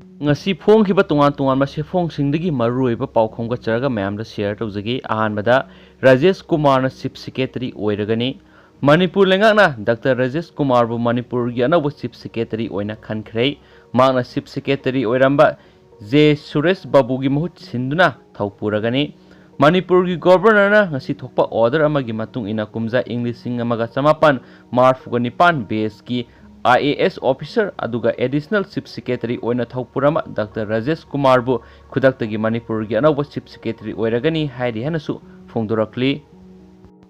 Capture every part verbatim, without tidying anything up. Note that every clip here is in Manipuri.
ꯉꯁꯤ ꯐꯣꯡꯈꯤꯕ ꯇꯣꯉꯥꯟ ꯇꯣꯉꯥꯟꯕ ꯁꯦꯐꯣꯡꯁꯤꯡꯗꯒꯤ ꯃꯔꯨꯑꯣꯏꯕ ꯄꯥꯎ ꯈꯣꯝꯒꯠꯆꯔꯒ ꯃꯌꯥꯝꯗ ꯁꯤꯌꯔ ꯇꯧꯖꯒꯦ꯫ ꯑꯍꯥꯟꯕꯗ, ꯔꯥꯖꯦꯁ ꯀꯨꯃꯥꯔꯅ ꯆꯤꯐ ꯁꯦꯀ꯭ꯔꯦꯇꯔꯤ ꯑꯣꯏꯔꯒꯅꯤ꯫ ꯃꯅꯤꯄꯨꯔ ꯂꯩꯉꯥꯛꯅ ꯗꯥꯛꯇꯔ ꯔꯥꯖꯦꯁ ꯀꯨꯃꯥꯔꯕꯨ ꯃꯅꯤꯄꯨꯔꯒꯤ ꯑꯅꯧꯕ ꯆꯤꯐ ꯁꯦꯀ꯭ꯔꯦꯇꯔꯤ ꯑꯣꯏꯅ ꯈꯟꯈ꯭ꯔꯦ꯫ ꯃꯍꯥꯛꯅ ꯆꯤꯐ ꯁꯦꯀ꯭ꯔꯦꯇꯔꯤ ꯑꯣꯏꯔꯝꯕ ꯖꯦ ꯁꯨꯔꯦꯁ ꯕꯥꯕꯨꯒꯤ ꯃꯍꯨꯠ ꯁꯤꯟꯗꯨꯅ ꯊꯧ ꯄꯨꯔꯒꯅꯤ꯫ ꯃꯅꯤꯄꯨꯔꯒꯤ ꯒꯣꯚꯔꯅꯔꯅ ꯉꯁꯤ ꯊꯣꯛꯄ ꯑꯣꯔꯗꯔ ꯑꯃꯒꯤ ꯃꯇꯨꯡ ꯏꯟꯅ ꯀꯨꯝꯖꯥ ꯏꯪ ꯂꯤꯁꯤꯡ ꯑꯃꯒ ꯆꯃꯥꯄꯟ ꯃꯔꯤꯐꯨꯒ ꯅꯤꯄꯥꯟ ꯕꯦꯁꯀꯤ ꯑꯥꯏ ꯑꯦ ꯑꯦꯁ ꯑꯣꯐꯤꯁꯥꯔ ꯑꯗꯨꯒ ꯑꯦꯗꯤꯁꯅꯦꯜ ꯆꯤꯐ ꯁꯦꯀ꯭ꯔꯦꯇꯔꯤ ꯑꯣꯏꯅ ꯊꯧ ꯄꯨꯔꯝꯕ ꯗꯥꯛꯇꯔ ꯔꯥꯖꯦꯁ ꯀꯨꯃꯥꯔꯕꯨ ꯈꯨꯗꯛꯇꯒꯤ ꯃꯅꯤꯄꯨꯔꯒꯤ ꯑꯅꯧꯕ ꯆꯤꯐ ꯁꯦꯀ꯭ꯔꯦꯇꯔꯤ ꯑꯣꯏꯔꯒꯅꯤ ꯍꯥꯏꯔꯤ ꯍꯥꯏꯅꯁꯨ ꯐꯣꯡꯗꯣꯔꯛꯂꯤ꯫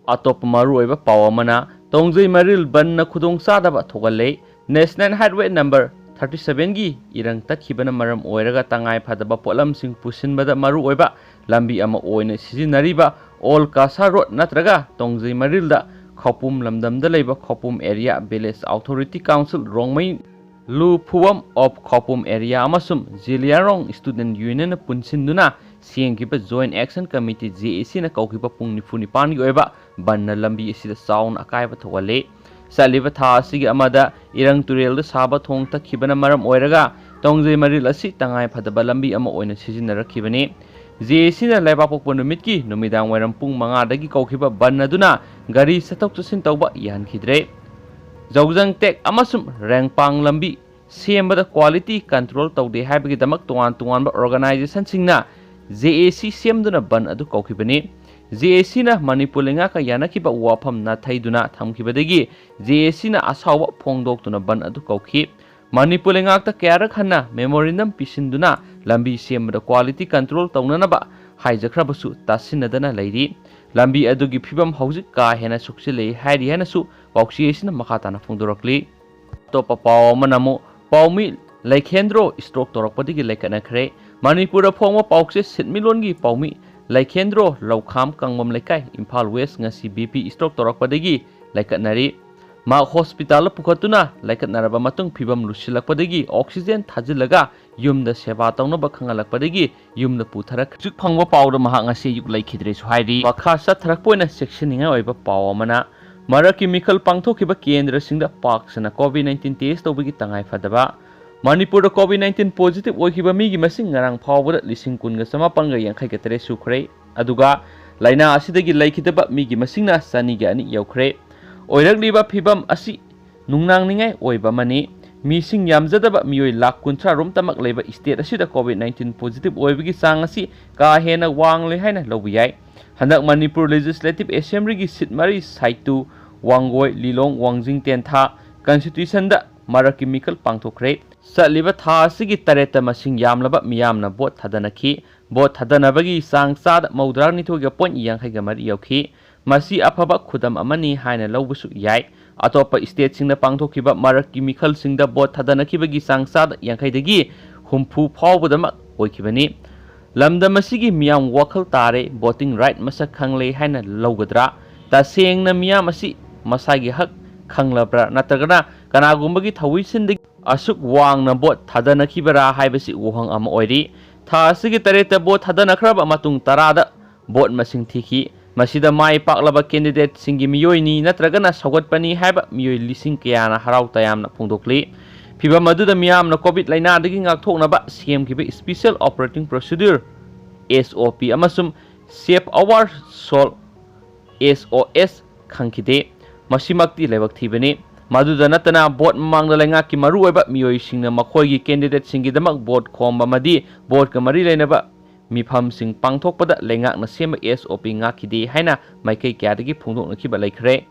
ꯑꯇꯣꯞꯄ ꯃꯔꯨꯑꯣꯏꯕ ꯄꯥꯎ ꯑꯃꯅ, ꯇꯣꯡꯖꯩ ꯃꯔꯤꯜ ꯕꯟꯅ ꯈꯨꯗꯣꯡꯆꯥꯗꯕ ꯊꯣꯛꯍꯜꯂꯦ꯫ ꯅꯦꯁꯅꯦꯜ ꯍꯥꯏꯠꯋꯦ ꯅꯝꯕꯔ ꯊꯥꯔꯇꯤ ꯁꯚꯦꯟꯒꯤ ꯏꯔꯪ ꯇꯠꯈꯤꯕꯅ ꯃꯔꯝ ꯑꯣꯏꯔꯒ ꯇꯉꯥꯏ ꯐꯗꯕ ꯄꯣꯠꯂꯝꯁꯤꯡ ꯄꯨꯁꯤꯟꯕꯗ ꯃꯔꯨꯑꯣꯏꯕ ꯂꯝꯕꯤ ꯑꯃ ꯑꯣꯏꯅ ꯁꯤꯖꯤꯟꯅꯔꯤꯕ ꯑꯣꯜ ꯀꯥꯁꯥ ꯔꯣꯗ ꯅꯠꯇ꯭ꯔꯒ ꯇꯣꯡꯖꯩ ꯃꯔꯤꯜꯗ ꯈꯧꯄꯨꯝ ꯂꯝꯗꯝꯗ ꯂꯩꯕ Khoupum area village authority council Rongmei ꯂꯨ ꯐꯨꯋꯝ ꯑꯣꯐ ꯈꯧꯄꯨꯝ ꯑꯦꯔꯤꯌꯥ ꯑꯃꯁꯨꯡ ꯖꯤꯂꯤꯌꯥꯔꯣꯡ ꯁ꯭ꯇꯨꯗꯦꯟꯠ ꯌꯨꯅꯤꯌꯟꯅ ꯄꯨꯟꯁꯤꯟꯗꯨꯅ ꯁꯦꯝꯈꯤꯕ ꯖꯣꯏꯟꯠ ꯑꯦꯛꯁꯟ ꯀꯃꯤꯇꯤ, ꯖꯦ ꯑꯦ ꯁꯤꯅ ꯀꯧꯈꯤꯕ ꯄꯨꯡ ꯅꯤꯐꯨ ꯅꯤꯄꯥꯟꯒꯤ ꯑꯣꯏꯕ ꯕꯟꯅ ꯂꯝꯕꯤ ꯑꯁꯤꯗ ꯆꯥꯎꯅ ꯑꯀꯥꯏꯕ ꯊꯣꯛꯍꯜꯂꯦ꯫ ꯆꯠꯂꯤꯕ ꯊꯥ ꯑꯁꯤꯒꯤ ꯑꯃꯗ ꯏꯔꯪ ꯇꯨꯔꯦꯜꯗ ꯁꯥꯕ ꯊꯣꯡ ꯇꯠꯈꯤꯕꯅ ꯃꯔꯝ ꯑꯣꯏꯔꯒ ꯇꯣꯡꯖꯩ ꯃꯔꯤꯜ ꯑꯁꯤ ꯇꯉꯥꯏ ꯐꯗꯕ ꯂꯝꯕꯤ ꯑꯃ ꯑꯣꯏꯅ ꯁꯤꯖꯤꯟꯅꯔꯛꯈꯤꯕꯅꯤ꯫ ꯖꯦ ꯑꯦ ꯁꯤꯅ ꯂꯩꯕꯥꯛꯄꯣꯛꯄ ꯅꯨꯃꯤꯠꯀꯤ ꯅꯨꯃꯤꯗꯥꯡ ꯋꯥꯏꯔꯝ ꯄꯨꯡ ꯃꯉꯥꯗꯒꯤ ꯀꯧꯈꯤꯕ ꯕꯟ ꯑꯗꯨꯅ ꯒꯥꯔꯤ ꯆꯠꯊꯣꯛ ꯆꯠꯁꯤꯟ ꯇꯧꯕ ꯌꯥꯍꯟꯈꯤꯗ꯭ꯔꯦ꯫ ꯖꯧꯖꯪ ꯇꯦꯛ ꯑꯃꯁꯨꯡ ꯔꯦꯡꯄꯥꯡ ꯂꯝꯕꯤ ꯁꯦꯝꯕꯗ ꯀ꯭ꯋꯥꯂꯤꯇꯤ ꯀꯟꯇ꯭ꯔꯣꯜ ꯇꯧꯗꯦ ꯍꯥꯏꯕꯒꯤꯗꯃꯛ ꯇꯣꯉꯥꯟ ꯇꯣꯉꯥꯟꯕ ꯑꯣꯔꯒꯅꯥꯏꯖꯦꯁꯟꯁꯤꯡꯅ ꯖꯦ ꯑꯦ ꯁꯤ ꯁꯦꯝꯗꯨꯅ ꯕꯟ ꯑꯗꯨ ꯀꯧꯈꯤꯕꯅꯤ꯫ ꯖꯦ ꯑꯦ ꯁꯤꯅ ꯃꯅꯤꯄꯨꯔ ꯂꯩꯉꯥꯛꯀ ꯌꯥꯅꯈꯤꯕ ꯋꯥꯐꯝ ꯅꯥꯊꯩꯗꯨꯅ ꯊꯝꯈꯤꯕꯗꯒꯤ ꯖꯦ ꯑꯦ ꯁꯤꯅ ꯑꯁꯥꯎꯕ ꯐꯣꯡꯗꯣꯛꯇꯨꯅ ꯕꯟ ꯑꯗꯨ ꯀꯧꯈꯤ꯫ ꯃꯅꯤꯄꯨꯔ ꯂꯩꯉꯥꯛꯇ ꯀꯌꯥꯔꯛ ꯍꯟꯅ ꯃꯦꯃꯣꯔꯦꯟꯗꯝ ꯄꯤꯁꯤꯟꯗꯨꯅ ꯂꯝꯕꯤ ꯁꯦꯝꯕꯗ ꯀ꯭ꯋꯥꯂꯤꯇꯤ ꯀꯟꯇ꯭ꯔꯣꯜ ꯇꯧꯅꯅꯕ ꯍꯥꯏꯖꯈ꯭ꯔꯕꯁꯨ ꯇꯥꯁꯤꯟꯅꯗꯅ ꯂꯩꯔꯤ꯫ ꯂꯝꯕꯤ ꯑꯗꯨꯒꯤ ꯐꯤꯕꯝ ꯍꯧꯖꯤꯛ ꯀꯥ ꯍꯦꯟꯅ ꯁꯣꯛꯆꯤꯜꯂꯛꯏ ꯍꯥꯏꯔꯤ ꯍꯥꯏꯅꯁꯨ ꯄꯥꯎꯆꯦ ꯑꯁꯤꯅ ꯃꯈꯥ ꯇꯥꯅ ꯐꯣꯡꯗꯣꯔꯛꯂꯤ꯫ ꯑꯇꯣꯞꯄ ꯄꯥꯎ ꯑꯃꯅ ꯑꯃꯨꯛ ꯄꯥꯎꯃꯤ ꯂꯩꯈꯦꯟꯗ꯭ꯔꯣ ꯁ꯭ꯇ꯭ꯔꯣꯛ ꯇꯧꯔꯛꯄꯗꯒꯤ ꯂꯩꯈꯠꯅꯈ꯭ꯔꯦ꯫ ꯃꯅꯤꯄꯨꯔꯗ ꯐꯣꯡꯕ ꯄꯥꯎꯆꯦ ꯁꯤꯟꯃꯤꯠꯂꯣꯟꯒꯤ ꯄꯥꯎꯃꯤ ꯂꯩꯈꯦꯟꯗ꯭ꯔꯣ ꯂꯧꯈꯥꯝ ꯀꯥꯡꯕꯝ ꯂꯩꯀꯥꯏ, ꯏꯝꯐꯥꯜ ꯋꯦꯁ, ꯉꯁꯤ ꯕꯤ ꯄꯤ ꯁ꯭ꯇ꯭ꯔꯣꯛ ꯇꯧꯔꯛꯄꯗꯒꯤ ꯂꯩꯈꯠꯅꯔꯤ꯫ ꯃꯍꯥꯛ ꯍꯣꯁꯄꯤꯇꯥꯜꯗ ꯄꯨꯈꯠꯇꯨꯅ ꯂꯩꯈꯠꯅꯔꯕ ꯃꯇꯨꯡ ꯐꯤꯕꯝ ꯂꯨꯁꯤꯜꯂꯛꯄꯗꯒꯤ ꯑꯣꯛꯁꯤꯖꯦꯟ ꯊꯥꯖꯤꯜꯂꯒ ꯌꯨꯝꯗ ꯁꯦꯕꯥ ꯇꯧꯅꯕ ꯈꯪꯍꯜꯂꯛꯄꯗꯒꯤ ꯌꯨꯝꯗ ꯄꯨꯊꯔꯛ-, ꯍꯧꯖꯤꯛ ꯐꯪꯕ ꯄꯥꯎꯗ ꯃꯍꯥꯛ ꯉꯁꯤ ꯑꯌꯨꯛ ꯂꯩꯈꯤꯗ꯭ꯔꯦꯁꯨ ꯍꯥꯏꯔꯤ꯫ ꯃꯈꯥ ꯆꯠꯊꯔꯛꯄ ꯑꯣꯏꯅ ꯆꯦꯛꯁꯤꯟꯅꯤꯡꯉꯥꯏ ꯑꯣꯏꯕ ꯄꯥꯎ ꯑꯃꯅ, ꯃꯔꯛꯀꯤ ꯃꯤꯈꯜ ꯄꯥꯡꯊꯣꯛꯈꯤꯕ ꯀꯦꯟꯗ꯭ꯔꯁꯤꯡꯗ ꯄꯥꯛ ꯁꯟꯅ ꯀꯣꯚꯤꯗ ꯅꯥꯏꯟꯇꯤꯟ ꯇꯦꯁ ꯇꯧꯕꯒꯤ ꯇꯉꯥꯏ ꯐꯗꯕ꯫ ꯃꯅꯤꯄꯨꯔꯗ COVID nineteen positive ꯑꯣꯏꯈꯤꯕ ꯃꯤꯒꯤ ꯃꯁꯤꯡ ꯉꯔꯥꯡ ꯐꯥꯎꯕꯗ ꯂꯤꯁꯤꯡ ꯀꯨꯟꯒ ꯆꯃꯥꯄꯟꯒ ꯌꯥꯡꯈꯩꯒ ꯇꯔꯦꯠ ꯁꯨꯈ꯭ꯔꯦ꯫ ꯑꯗꯨꯒ ꯂꯥꯏꯅꯥ ꯑꯁꯤꯗꯒꯤ ꯂꯩꯈꯤꯗꯕ ꯃꯤꯒꯤ ꯃꯁꯤꯡꯅ ꯆꯅꯤꯒ ꯑꯅꯤ ꯌꯧꯈ꯭ꯔꯦ꯫ ꯑꯣꯏꯔꯛꯂꯤꯕ ꯐꯤꯕꯝ ꯑꯁꯤ ꯅꯨꯡꯅꯥꯡꯅꯤꯡꯉꯥꯏ ꯑꯣꯏꯕ ꯑꯃꯅꯤ꯫ ꯃꯤꯁꯤꯡ ꯌꯥꯝꯖꯗꯕ ꯃꯤꯑꯣꯏ ꯂꯥꯈ ꯀꯨꯟꯊ꯭ꯔꯥ ꯔꯣꯝꯇꯃꯛ ꯂꯩꯕ state ꯑꯁꯤꯗ COVID nineteen positive ꯑꯣꯏꯕꯒꯤ ꯆꯥꯡ ꯑꯁꯤ ꯀꯥ ꯍꯦꯟꯅ ꯋꯥꯡꯂꯦ ꯍꯥꯏꯅ ꯂꯧꯕ ꯌꯥꯏ꯫ ꯍꯟꯗꯛ ꯃꯅꯤꯄꯨꯔ Legislative Assemblyꯒꯤ seat ꯃꯔꯤ, ꯁꯥꯏꯇꯨ, ꯋꯥꯡꯒꯣꯏ, ꯂꯤꯂꯣꯡ, ꯋꯥꯡꯖꯤꯡ ꯇꯦꯟꯊꯥ constituencyꯗ ꯃꯔꯛꯀꯤ ꯃꯤꯈꯜ ꯄꯥꯡꯊꯣꯛꯈ꯭ꯔꯦ꯫ ꯆꯠꯂꯤꯕ ꯊꯥ ꯑꯁꯤꯒꯤ ꯇꯔꯦꯠꯇ ꯃꯁꯤꯡ ꯌꯥꯝꯂꯕ ꯃꯤꯌꯥꯝꯅ vote ꯊꯥꯗꯅꯈꯤ꯫ Vote ꯊꯥꯗꯅꯕꯒꯤ ꯆꯥꯡ ꯆꯥꯗ ꯃꯧꯗ꯭ꯔꯥ ꯅꯤꯊꯣꯏꯒ point ꯌꯥꯡꯈꯩꯒ ꯃꯔꯤ ꯌꯧꯈꯤ꯫ ꯃꯁꯤ ꯑꯐꯕ ꯈꯨꯗꯝ ꯑꯃꯅꯤ ꯍꯥꯏꯅ ꯂꯧꯕꯁꯨ ꯌꯥꯏ꯫ ꯑꯇꯣꯞꯄ stateꯁꯤꯡꯅ ꯄꯥꯡꯊꯣꯛꯈꯤꯕ ꯃꯔꯛꯀꯤ ꯃꯤꯈꯜꯁꯤꯡꯗ vote ꯊꯥꯗꯅꯈꯤꯕꯒꯤ ꯆꯥꯡ ꯆꯥꯗ ꯌꯥꯡꯈꯩꯗꯒꯤ ꯍꯨꯝꯐꯨ ꯐꯥꯎꯕꯗꯃꯛ ꯑꯣꯏꯈꯤꯕꯅꯤ꯫ ꯂꯝꯗꯝ ꯑꯁꯤꯒꯤ ꯃꯤꯌꯥꯝ ꯋꯥꯈꯜ ꯇꯥꯔꯦ, voting right ꯃꯁꯛ ꯈꯪꯂꯦ ꯍꯥꯏꯅ ꯂꯧꯒꯗ꯭ꯔꯥ? ꯇꯁꯦꯡꯅ ꯃꯤꯌꯥꯝ ꯑꯁꯤ ꯃꯁꯥꯒꯤ ꯍꯛ ꯈꯪꯂꯕ꯭ꯔꯥ? ꯅꯠꯇ꯭ꯔꯒꯅ ꯀꯅꯥꯒꯨꯝꯕꯒꯤ ꯊꯧꯑꯣꯏꯁꯤꯟꯗꯒꯤ ꯑꯁꯨꯛ ꯋꯥꯡꯅ vote ꯊꯥꯗꯅꯈꯤꯕꯔꯥ ꯍꯥꯏꯕꯁꯤ ꯋꯥꯍꯪ ꯑꯃ ꯑꯣꯏꯔꯤ꯫ ꯊꯥ ꯑꯁꯤꯒꯤ ꯇꯔꯦꯠꯇ vote ꯊꯥꯗꯅꯈ꯭ꯔꯕ ꯃꯇꯨꯡ ꯇꯔꯥꯗ vote ꯃꯁꯤꯡ ꯊꯤꯈꯤ꯫ ꯃꯁꯤꯗ ꯃꯥꯏ ꯄꯥꯛꯂꯕ candidateꯁꯤꯡꯒꯤ ꯃꯤꯑꯣꯏꯅꯤ ꯅꯠꯇ꯭ꯔꯒꯅ ꯁꯧꯒꯠꯄꯅꯤ ꯍꯥꯏꯕ ꯃꯤꯑꯣꯏ ꯂꯤꯁꯤꯡ ꯀꯌꯥꯅ ꯍꯔꯥꯎ ꯇꯌꯥꯝꯅ ꯐꯣꯡꯗꯣꯛꯂꯤ꯫ ꯐꯤꯚꯝ ꯑꯗꯨꯗ ꯃꯤꯌꯥꯝꯅ COVID ꯂꯥꯏꯅꯥꯗꯒꯤ ꯉꯥꯛꯊꯣꯛꯅꯕ ꯁꯦꯝꯈꯤꯕ Special Operating Procedure, S O P, ꯑꯃꯁꯨꯡ Save Our Soul, S O S, ꯈꯪꯈꯤꯗꯦ꯫ ꯃꯁꯤꯃꯛꯇꯤ ꯂꯥꯏꯕꯛ ꯊꯤꯕꯅꯤ꯫ ꯃꯗꯨꯗ ꯅꯠꯇꯅ, vote ꯃꯃꯥꯡꯗ ꯂꯩꯉꯥꯛꯀꯤ ꯃꯔꯨꯑꯣꯏꯕ ꯃꯤꯑꯣꯏꯁꯤꯡꯅ ꯃꯈꯣꯏꯒꯤ candidateꯁꯤꯡꯒꯤꯗꯃꯛ vote ꯈꯣꯝꯕ ꯑꯃꯗꯤ voteꯀ ꯃꯔꯤ ꯂꯩꯅꯕ ꯃꯤꯐꯝꯁꯤꯡ ꯄꯥꯡꯊꯣꯛꯄꯗ ꯂꯩꯉꯥꯛꯅ ꯁꯦꯝꯕ S O P ꯉꯥꯛꯈꯤꯗꯦ ꯍꯥꯏꯅ ꯃꯥꯏꯀꯩ ꯀꯌꯥꯗꯒꯤ ꯐꯣꯡꯗꯣꯛꯅꯈꯤꯕ ꯂꯩꯈ꯭ꯔꯦ꯫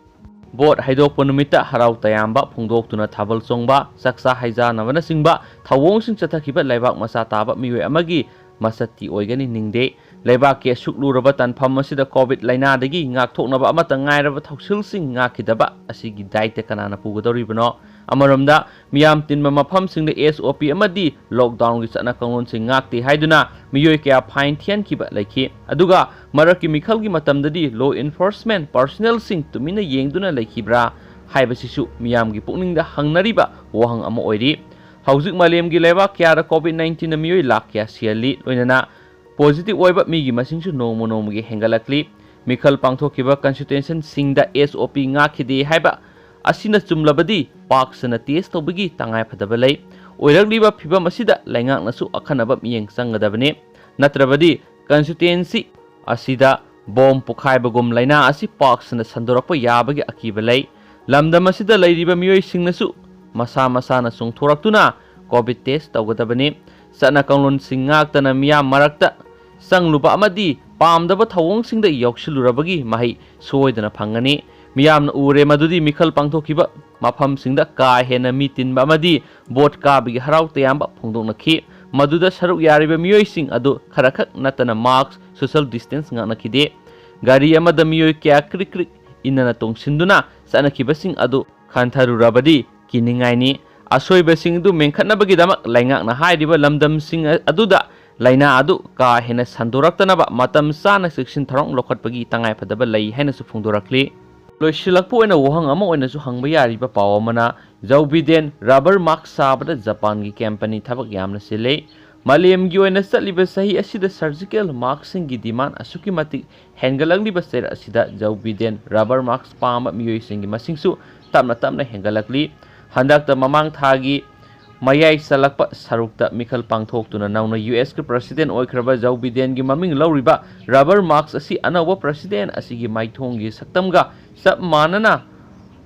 Vote ꯍꯥꯏꯗꯣꯛꯄ ꯅꯨꯃꯤꯠꯇ ꯍꯔꯥꯎ ꯇꯌꯥꯝꯕ ꯐꯣꯡꯗꯣꯛꯇꯨꯅ ꯊꯥꯕꯜ ꯆꯣꯡꯕ, ꯆꯥꯛꯆꯥ ꯍꯩꯖꯥꯅꯕꯅꯆꯤꯡꯕ ꯊꯧꯑꯣꯡꯁꯤꯡ ꯆꯠꯊꯈꯤꯕ ꯂꯩꯕꯥꯛ ꯃꯆꯥ ꯇꯥꯕ ꯃꯤꯑꯣꯏ ꯑꯃꯒꯤ ꯃꯁꯛꯇꯤ ꯑꯣꯏꯒꯅꯤ ꯅꯤꯡꯗꯦ꯫ ꯂꯩꯕꯥꯛꯀꯤ ꯑꯁꯨꯛ ꯂꯨꯔꯕ ꯇꯥꯟꯐꯝ ꯑꯁꯤꯗ COVID ꯂꯥꯏꯅꯥꯗꯒꯤ ꯉꯥꯛꯊꯣꯛꯅꯕ ꯑꯃꯠꯇ ꯉꯥꯏꯔꯕ ꯊꯧꯁꯤꯜꯁꯤꯡ ꯉꯥꯛꯈꯤꯗꯕ ꯑꯁꯤꯒꯤ ꯗꯥꯏꯇ ꯀꯅꯥꯅ ꯄꯨꯒꯗꯧꯔꯤꯕꯅꯣ? ꯑꯃꯔꯣꯝꯗ, ꯃꯤꯌꯥꯝ ꯇꯤꯟꯕ ꯃꯐꯝꯁꯤꯡꯗ S O P ꯑꯃꯗꯤ lockdownꯒꯤ ꯆꯠꯅ ꯀꯥꯡꯂꯣꯟꯁꯤꯡ ꯉꯥꯛꯇꯦ ꯍꯥꯏꯗꯨꯅ ꯃꯤꯑꯣꯏ ꯀꯌꯥ fine ꯊꯤꯍꯟꯈꯤꯕ ꯂꯩꯈꯤ꯫ ꯑꯗꯨꯒ ꯃꯔꯛꯀꯤ ꯃꯤꯈꯜꯒꯤ ꯃꯇꯝꯗꯗꯤ law enforcement personnelꯁꯤꯡ ꯇꯨꯃꯤꯟꯅ ꯌꯦꯡꯗꯨꯅ ꯂꯩꯈꯤꯕ꯭ꯔꯥ ꯍꯥꯏꯕꯁꯤꯁꯨ ꯃꯤꯌꯥꯝꯒꯤ ꯄꯨꯛꯅꯤꯡꯗ ꯍꯪꯅꯔꯤꯕ ꯋꯥꯍꯪ ꯑꯃ ꯑꯣꯏꯔꯤ꯫ ꯍꯧꯖꯤꯛ ꯃꯥꯂꯦꯝꯒꯤ ꯂꯩꯕꯥꯛ ꯀꯌꯥꯗ COVID nineteenꯅ ꯃꯤꯑꯣꯏ ꯂꯥꯈ ꯀꯌꯥ ꯁꯤꯍꯜꯂꯤ, ꯂꯣꯏꯅꯅ positive ꯑꯣꯏꯕ ꯃꯤꯒꯤ ꯃꯁꯤꯡꯁꯨ ꯅꯣꯡꯃ ꯅꯣꯡꯃꯒꯤ ꯍꯦꯟꯒꯠꯂꯛꯂꯤ꯫ ꯃꯤꯈꯜ ꯄꯥꯡꯊꯣꯛꯈꯤꯕ constituencyꯁꯤꯡꯗ S O P ꯉꯥꯛꯈꯤꯗꯦ ꯍꯥꯏꯕ ꯑꯁꯤꯅ ꯆꯨꯝꯂꯕꯗꯤ ꯄꯥꯛ ꯁꯟꯅ test ꯇꯧꯕꯒꯤ ꯇꯉꯥꯏ ꯐꯗꯕ ꯂꯩ꯫ ꯑꯣꯏꯔꯛꯂꯤꯕ ꯐꯤꯚꯝ ꯑꯁꯤꯗ ꯂꯩꯉꯥꯛꯅꯁꯨ ꯑꯈꯟꯅꯕ ꯃꯤꯠꯌꯦꯡ ꯆꯪꯒꯗꯕꯅꯤ꯫ ꯅꯠꯇ꯭ꯔꯕꯗꯤ constituency ꯑꯁꯤꯗ ꯕꯣꯝ ꯄꯣꯈꯥꯏꯕꯒꯨꯝ ꯂꯥꯏꯅꯥ ꯑꯁꯤ ꯄꯥꯛ ꯁꯟꯅ ꯁꯟꯗꯣꯔꯛꯄ ꯌꯥꯕꯒꯤ ꯑꯀꯤꯕ ꯂꯩ꯫ ꯂꯝꯗꯝ ꯑꯁꯤꯗ ꯂꯩꯔꯤꯕ ꯃꯤꯑꯣꯏꯁꯤꯡꯅꯁꯨ ꯃꯁꯥ ꯃꯁꯥꯅ ꯆꯣꯡꯊꯣꯔꯛꯇꯨꯅ COVID test ꯇꯧꯒꯗꯕꯅꯤ꯫ ꯆꯠꯅ ꯀꯥꯡꯂꯣꯟꯁꯤꯡ ꯉꯥꯛꯇꯅ ꯃꯤꯌꯥꯝ ꯃꯔꯛꯇ ꯆꯪꯂꯨꯕ ꯑꯃꯗꯤ ꯄꯥꯝꯗꯕ ꯊꯧꯑꯣꯡꯁꯤꯡꯗ ꯌꯥꯎꯁꯤꯜꯂꯨꯔꯕꯒꯤ ꯃꯍꯩ ꯁꯣꯏꯗꯅ ꯐꯪꯒꯅꯤ꯫ ꯃꯤꯌꯥꯝꯅ ꯎꯔꯦ ꯃꯗꯨꯗꯤ ꯃꯤꯈꯜ ꯄꯥꯡꯊꯣꯛꯈꯤꯕ ꯃꯐꯝꯁꯤꯡꯗ ꯀꯥ ꯍꯦꯟꯅ ꯃꯤ ꯇꯤꯟꯕ ꯑꯃꯗꯤ ꯚꯣꯠ ꯀꯥꯕꯒꯤ ꯍꯔꯥꯎ ꯇꯌꯥꯝꯕ ꯐꯣꯡꯗꯣꯛꯅꯈꯤ꯫ ꯃꯗꯨꯗ ꯁꯔꯨꯛ ꯌꯥꯔꯤꯕ ꯃꯤꯑꯣꯏꯁꯤꯡ ꯑꯗꯨ ꯈꯔꯈꯛ ꯅꯠꯇꯅ mask, social distance ꯉꯥꯛꯅꯈꯤꯗꯦ꯫ ꯒꯥꯔꯤ ꯑꯃꯗ ꯃꯤꯑꯣꯏ ꯀꯌꯥ ꯀ꯭ꯔꯤꯛ ꯀ꯭ꯔꯤꯛ ꯏꯟꯅꯅ ꯇꯣꯡꯁꯤꯟꯗꯨꯅ ꯆꯠꯅꯈꯤꯕꯁꯤꯡ ꯑꯗꯨ ꯈꯟꯊꯔꯨꯔꯕꯗꯤ ꯀꯤꯅꯤꯡꯉꯥꯏꯅꯤ꯫ ꯑꯁꯣꯏꯕꯁꯤꯡ ꯑꯗꯨ ꯃꯦꯟꯈꯠꯅꯕꯒꯤꯗꯃꯛ ꯂꯩꯉꯥꯛꯅ ꯍꯥꯏꯔꯤꯕ ꯂꯝꯗꯝꯁꯤꯡ ꯑꯗꯨꯗ ꯂꯥꯏꯅꯥ ꯑꯗꯨ ꯀꯥ ꯍꯦꯟꯅ ꯁꯟꯗꯣꯔꯛꯇꯅꯕ ꯃꯇꯝ ꯆꯥꯅ ꯆꯦꯛꯁꯤꯟ ꯊꯧꯔꯥꯡ ꯂꯧꯈꯠꯄꯒꯤ ꯇꯉꯥꯏꯐꯗꯕ ꯂꯩ ꯍꯥꯏꯅꯁꯨ ꯐꯣꯡꯗꯣꯔꯛꯂꯤ꯫ ꯂꯣꯏꯁꯤꯜꯂꯛꯄ ꯑꯣꯏꯅ ꯋꯥꯍꯪ ꯑꯃ ꯑꯣꯏꯅꯁꯨ ꯍꯪꯕ ꯌꯥꯔꯤꯕ ꯄꯥꯎ ꯑꯃꯅ, ꯖꯧ ꯕꯤꯗꯦꯟ rubber mask ꯁꯥꯕꯗ ꯖꯄꯥꯟꯒꯤ company ꯊꯕꯛ ꯌꯥꯝꯅ ꯆꯤꯜꯂꯤ꯫ ꯃꯥꯂꯦꯝꯒꯤ ꯑꯣꯏꯅ ꯆꯠꯂꯤꯕ ꯆꯍꯤ ꯑꯁꯤꯗ surgical maskꯁꯤꯡꯒꯤ demand ꯑꯁꯨꯛꯀꯤ ꯃꯇꯤꯛ ꯍꯦꯟꯒꯠꯂꯛꯂꯤꯕ ꯆꯩꯔꯛ ꯑꯁꯤꯗ ꯖꯧ ꯕꯤꯗꯦꯟ rubber mask ꯄꯥꯝꯕ ꯃꯤꯑꯣꯏꯁꯤꯡꯒꯤ ꯃꯁꯤꯡꯁꯨ ꯇꯞꯅ ꯇꯞꯅ ꯍꯦꯟꯒꯠꯂꯛꯂꯤ꯫ ꯍꯟꯗꯛꯇ ꯃꯃꯥꯡ ꯊꯥꯒꯤ ꯃꯌꯥꯏ ꯆꯜꯂꯛꯄ ꯁꯔꯨꯛꯇ ꯃꯤꯈꯜ ꯄꯥꯡꯊꯣꯛꯇꯨꯅ ꯅꯧꯅ USꯀꯤ president ꯑꯣꯏꯈ꯭ꯔꯕ ꯖꯧ ꯕꯤꯗꯦꯟꯒꯤ ꯃꯃꯤꯡ ꯂꯧꯔꯤꯕ rubber mask ꯑꯁꯤ ꯑꯅꯧꯕ president ꯑꯁꯤꯒꯤ ꯃꯥꯏꯊꯣꯡꯒꯤ ꯁꯛꯇꯝꯒ ꯆꯞ ꯃꯥꯟꯅꯅ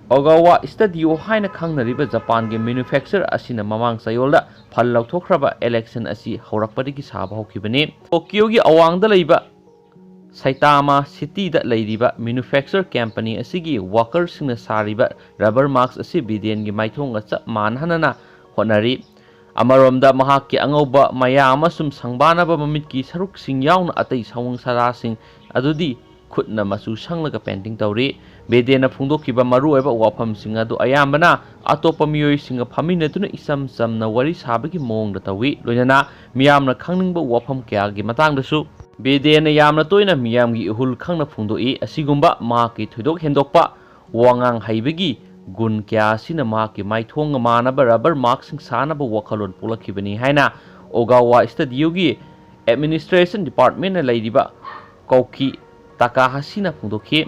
Ogawa Studio ꯍꯥꯏꯅ ꯈꯪꯅꯔꯤꯕ ꯖꯄꯥꯟꯒꯤ manufacturer ꯑꯁꯤꯅ ꯃꯃꯥꯡ ꯆꯌꯣꯜꯗ ꯐꯜ ꯂꯧꯊꯣꯛꯈ꯭ꯔꯕ election ꯑꯁꯤ ꯍꯧꯔꯛꯄꯗꯒꯤ ꯁꯥꯕ ꯍꯧꯈꯤꯕꯅꯤ꯫ ꯇꯣꯀꯤꯌꯣꯒꯤ ꯑꯋꯥꯡꯗ ꯂꯩꯕ Saitama Cityꯗ ꯂꯩꯔꯤꯕ manufacturer company ꯑꯁꯤꯒꯤ workerꯁꯤꯡꯅ ꯁꯥꯔꯤꯕ rubber mask ꯑꯁꯤ ꯕꯤꯗꯦꯟꯒꯤ ꯃꯥꯏꯊꯣꯡꯒ ꯆꯞ ꯃꯥꯟꯅꯍꯟꯅꯅ ꯍꯣꯠꯅꯔꯤ꯫ ꯑꯃꯔꯣꯝꯗ ꯃꯍꯥꯛꯀꯤ ꯑꯉꯧꯕ ꯃꯌꯥ ꯑꯃꯁꯨꯡ ꯁꯪꯕꯥꯅꯕ ꯃꯃꯤꯠꯀꯤ ꯁꯔꯨꯛꯁꯤꯡ ꯌꯥꯎꯅ ꯑꯇꯩ ꯁꯑꯣꯡ ꯁꯥꯗꯥꯁꯤꯡ ꯑꯗꯨꯗꯤ ꯈꯨꯠꯅ ꯃꯆꯨ ꯁꯪꯂꯒ painting ꯇꯧꯔꯤ꯫ ꯕꯤꯗꯦꯟꯅ ꯐꯣꯡꯗꯣꯛꯈꯤꯕ ꯃꯔꯨꯑꯣꯏꯕ ꯋꯥꯐꯝꯁꯤꯡ ꯑꯗꯨ ꯑꯌꯥꯝꯕꯅ ꯑꯇꯣꯞꯄ ꯃꯤꯑꯣꯏꯁꯤꯡꯒ ꯐꯝꯃꯤꯟꯅꯗꯨꯅ ꯏꯆꯝ ꯆꯝꯅ ꯋꯥꯔꯤ ꯁꯥꯕꯒꯤ ꯃꯑꯣꯡꯗ ꯇꯧꯏ, ꯂꯣꯏꯅꯅ ꯃꯤꯌꯥꯝꯅ ꯈꯪꯅꯤꯡꯕ ꯋꯥꯐꯝ ꯀꯌꯥꯒꯤ ꯃꯇꯥꯡꯗꯁꯨ꯫ ꯕꯤꯗꯦꯟꯅ ꯌꯥꯝꯅ ꯇꯣꯏꯅ ꯃꯤꯌꯥꯝꯒꯤ ꯏꯍꯨꯜ ꯈꯪꯅ ꯐꯣꯡꯗꯣꯛꯏ꯫ ꯑꯁꯤꯒꯨꯝꯕ ꯃꯍꯥꯛꯀꯤ ꯊꯣꯏꯗꯣꯛ ꯍꯦꯟꯗꯣꯛꯄ ꯋꯥꯉꯥꯡ ꯍꯩꯕꯒꯤ ꯒꯨꯟ ꯀꯌꯥ ꯑꯁꯤꯅ ꯃꯍꯥꯛꯀꯤ ꯃꯥꯏꯊꯣꯡꯒ ꯃꯥꯟꯅꯕ rubber maskꯁꯤꯡ ꯁꯥꯅꯕ ꯋꯥꯈꯜꯂꯣꯟ ꯄꯣꯛꯂꯛꯈꯤꯕꯅꯤ ꯍꯥꯏꯅ Ogawa Studioꯒꯤ administration departmentꯅ ꯂꯩꯔꯤꯕ ꯀꯧꯀꯤ ꯇꯥꯀꯥꯍꯥꯁꯤꯅ ꯐꯣꯡꯗꯣꯛꯈꯤ꯫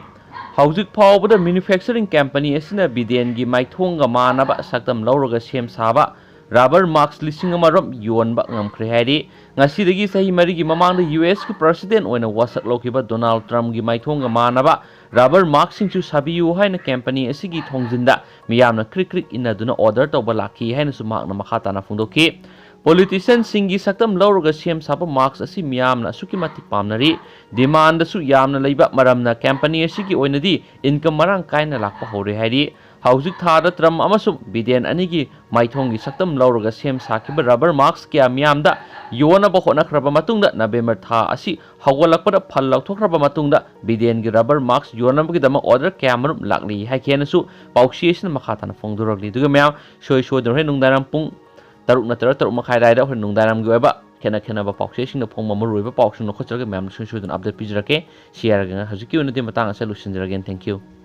ꯍꯧꯖꯤꯛ ꯐꯥꯎꯕꯗ manufacturing company ꯑꯁꯤꯅ ꯕꯤꯗꯦꯟꯒꯤ ꯃꯥꯏꯊꯣꯡꯒ ꯃꯥꯟꯅꯕ ꯁꯛꯇꯝ ꯂꯧꯔꯒ ꯁꯦꯝ ꯁꯥꯕ rubber mask ꯂꯤꯁꯤꯡ ꯑꯃ ꯔꯣꯝ ꯌꯣꯟꯕ ꯉꯝꯈ꯭ꯔꯦ ꯍꯥꯏꯔꯤ꯫ ꯉꯁꯤꯗꯒꯤ ꯆꯍꯤ ꯃꯔꯤꯒꯤ ꯃꯃꯥꯡꯗ ꯌꯨ ꯑꯦꯁꯀꯤ president ꯑꯣꯏꯅ ꯋꯥꯁꯛ ꯂꯧꯈꯤꯕ ꯗꯣꯅꯥꯜꯗ ꯇ꯭ꯔꯝꯞꯒꯤ ꯃꯥꯏꯊꯣꯡꯒ ꯃꯥꯟꯅꯕ rubber maskꯁꯤꯡꯁꯨ ꯁꯥꯕꯤꯌꯨ ꯍꯥꯏꯅ company ꯑꯁꯤꯒꯤ ꯊꯣꯡꯖꯤꯟꯗ ꯃꯤꯌꯥꯝꯅ ꯀ꯭ꯔꯤꯛ ꯀ꯭ꯔꯤꯛ ꯏꯟꯅꯗꯨꯅ order ꯇꯧꯕ ꯂꯥꯛꯈꯤ ꯍꯥꯏꯅꯁꯨ ꯃꯍꯥꯛꯅ ꯃꯈꯥ ꯇꯥꯅ ꯐꯣꯡꯗꯣꯛꯈꯤ꯫ Politicianꯁꯤꯡꯒꯤ ꯁꯛꯇꯝ ꯂꯧꯔꯒ ꯁꯦꯝ ꯁꯥꯕ mask ꯑꯁꯤ ꯃꯤꯌꯥꯝꯅ ꯑꯁꯨꯛꯀꯤ ꯃꯇꯤꯛ ꯄꯥꯝꯅꯔꯤ꯫ Demandꯁꯨ ꯌꯥꯝꯅ ꯂꯩꯕ ꯃꯔꯝꯅ company ꯑꯁꯤꯒꯤ ꯑꯣꯏꯅꯗꯤ income ꯃꯔꯥꯡ ꯀꯥꯏꯅ ꯂꯥꯛꯄ ꯍꯧꯔꯦ ꯍꯥꯏꯔꯤ꯫ ꯍꯧꯖꯤꯛ ꯊꯥꯗ ꯇ꯭ꯔꯝꯞ ꯑꯃꯁꯨꯡ ꯕꯤꯗꯦꯟ ꯑꯅꯤꯒꯤ ꯃꯥꯏꯊꯣꯡꯒꯤ ꯁꯛꯇꯝ ꯂꯧꯔꯒ ꯁꯦꯝ ꯁꯥꯈꯤꯕ rubber mask ꯀꯌꯥ ꯃꯤꯌꯥꯝꯗ ꯌꯣꯟꯅꯕ ꯍꯣꯠꯅꯈ꯭ꯔꯕ ꯃꯇꯨꯡꯗ, ꯅꯕꯦꯝꯕꯔ ꯊꯥ ꯑꯁꯤ ꯍꯧꯒꯠꯂꯛꯄꯗ ꯐꯜ ꯂꯧꯊꯣꯛꯈ꯭ꯔꯕ ꯃꯇꯨꯡꯗ, ꯕꯤꯗꯦꯟꯒꯤ rubber mask ꯌꯣꯟꯅꯕꯒꯤꯗꯃꯛ order ꯀꯌꯥ ꯃꯔꯨꯝ ꯂꯥꯛꯂꯤ ꯍꯥꯏꯈꯤ ꯍꯥꯏꯅꯁꯨ ꯄꯥꯎꯆꯦ ꯑꯁꯤꯅ ꯃꯈꯥ ꯇꯥꯅ ꯐꯣꯡꯗꯣꯔꯛꯂꯤ꯫ ꯑꯗꯨꯒ ꯃꯌꯥꯝ, ꯁꯣꯏ ꯁꯣꯏꯗꯅ ꯍꯣꯔꯦꯟ ꯅꯨꯡꯗꯥꯡꯋꯥꯏꯔꯝ ꯄꯨꯡ ꯇꯔꯨꯛ ꯅꯠꯇ꯭ꯔꯒ ꯇꯔꯨꯛ ꯃꯈꯥꯏ ꯑꯗꯨꯋꯥꯏꯗ ꯍꯣꯔꯦꯟ ꯅꯨꯡꯗꯥꯡꯋꯥꯏꯔꯝꯒꯤ ꯑꯣꯏꯕ ꯈꯦꯠꯅ ꯈꯦꯠꯅꯕ ꯄꯥꯎꯆꯦꯁꯤꯡꯗ ꯐꯣꯡꯕ ꯃꯔꯨꯑꯣꯏꯕ ꯄꯥꯎꯁꯤꯡ ꯂꯧꯈꯠꯆꯔꯒ ꯃꯌꯥꯝꯗ ꯁꯣꯏ ꯁꯣꯏꯗꯅ update ꯄꯤꯖꯔꯛꯀꯦ꯫ ꯁꯤ ꯍꯥꯏꯔꯒ ꯍꯧꯖꯤꯛꯀꯤ ꯑꯣꯏꯅꯗꯤ ꯃꯇꯥꯡ ꯑꯁꯤꯗ ꯂꯣꯏꯁꯤꯟꯖꯔꯒꯦ꯫ Thank you꯫